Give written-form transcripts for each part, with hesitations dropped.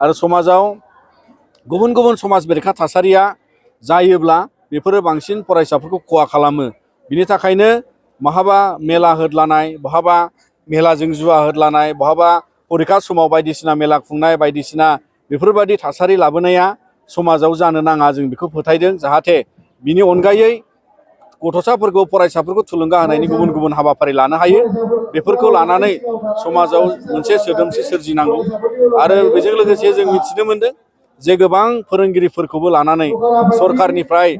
आरो समाजाव गुबुन गुबुन समाज बेरेखा थासारिया जायोब्ला बेफोरो बांसिन फरायसाफोरखौ खहा खालामो। बिनि थाखायनो बहाबा मेला होदलानाय, बहाबा मेलाजों जुवा होदलानाय, बहाबा परिखा समाव बायदिसिना मेला खुंनाय बायदिसिना बेफोरबायदि थासारि लाबोनाया समाजाव जानो नाङा, जों बेखौ फोथायदों। जाहाथे बिनि अनगायै गथ'साफोरखौ फरायसाफोरखौ थुलुंगा होनायनि गुबुन गुबुन हाबाफारि लानो हायो। बेफोरखौ लानानै समाजाव मोनसे सोदोमस्रि सोरजिनांगौ। आरो बेजों लोगोसे जों मिथिनो मोन्दों जे गोबां फोरोंगिरिफोरखौबो लानानै सरकारनिफ्राय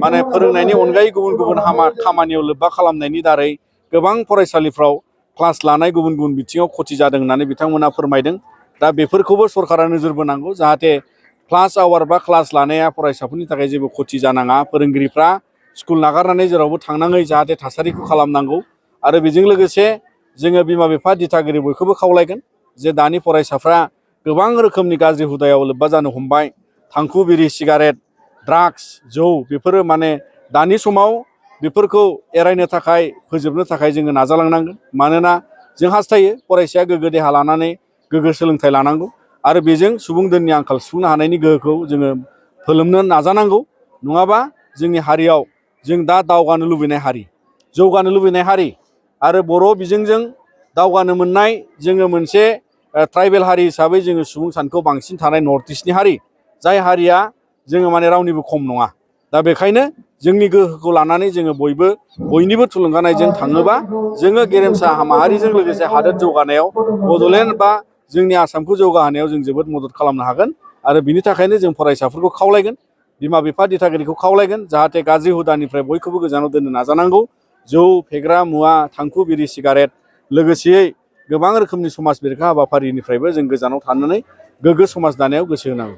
माने फोरोंनायनि अनगायै गुबुन गुबुन खामानियाव लोब्बा खालामनायनि दारै गोबां फरायसालिफ्राव क्लास लानाय गुबुन गुबुन बिथिङाव खथि जादों होननानै बिथांमोना फोरमायदों। दा बेफोरखौबो सरकारा नोजोर बोनांगौ, जाहाथे क्लास आवार बा क्लास लानाया फरायसाफोरनि थाखाय जेबो खथि जानाङा। फोरोंगिरिफ्रा स्कुल नागारनानै जेरावबो थांनाङै जाहाथे थासारिखौ खालामनांगौ। आरो बेजों लोगोसे जोङो बिमा बिफा दिथागिरि बयखौबो खावलायगोन जे दानि फरायसाफ्रा गोबां रोखोमनि गाज्रि हुदायाव लोब्बा जानो हमबाय। थांखु बिरि सिगारेट, ड्राग्स, जौ, बेफोरो माने दानि समाव बेफोरखौ एरायनो थाखाय फोजोबनो थाखाय जोङो नाजालांनांगोन। मानोना जों हास्थायो फरायसाया गोग्गो देहा लानानै गोग्गो सोलोंथाइ लानांगौ आरो बेजों सुबुं दोननि आंखाल सुफुंनो हानायनि गोहोखौ जोङो फोलोमनो नाजानांगौ। नङाबा जोंनि हारियाव जों दा दावगानो लुबैनाय हारि, जौगानो लुबैनाय हारि आरो बर' बिजोंजों दावगानो मोननाय जोङो मोनसे ट्राइबेल हारि हिसाबै जोङो सुबुं सानखो बांसिन थानाय नर्थ इस्टनि हारि, जाय हारिया जोङो माने रावनिबो खम नङा। दा बेखायनो जोंनि गोहोखौ लानानै जोङो बयनिबो थुलुंगानायजों थाङोबा जोङो गेरेमसा माहारिजों लोगोसे हादोर जौगानायाव बड'लेण्ड बा जोंनि आसामखौ जौगाहोनायाव जों जोबोद मदद खालामनो हागोन। आरो बिनि थाखायनो जों फरायसाफोरखौ खावलायगोन, बिमा बिफा दिथागिरिखौ खावलायगोन, जाहाथे गाज्रि हुदानिफ्राय बयखौबो गोजानाव दोननो नाजानांगौ। जौ, फेग्रा मुवा, थांखु बिरि सिगारेट लोगोसेयै गोबां रोखोमनि समाज बेरेखा हाबाफारिनिफ्रायबो जों गोजानाव थानानै गोग्गो समाज दानायाव गोसो होनांगौ।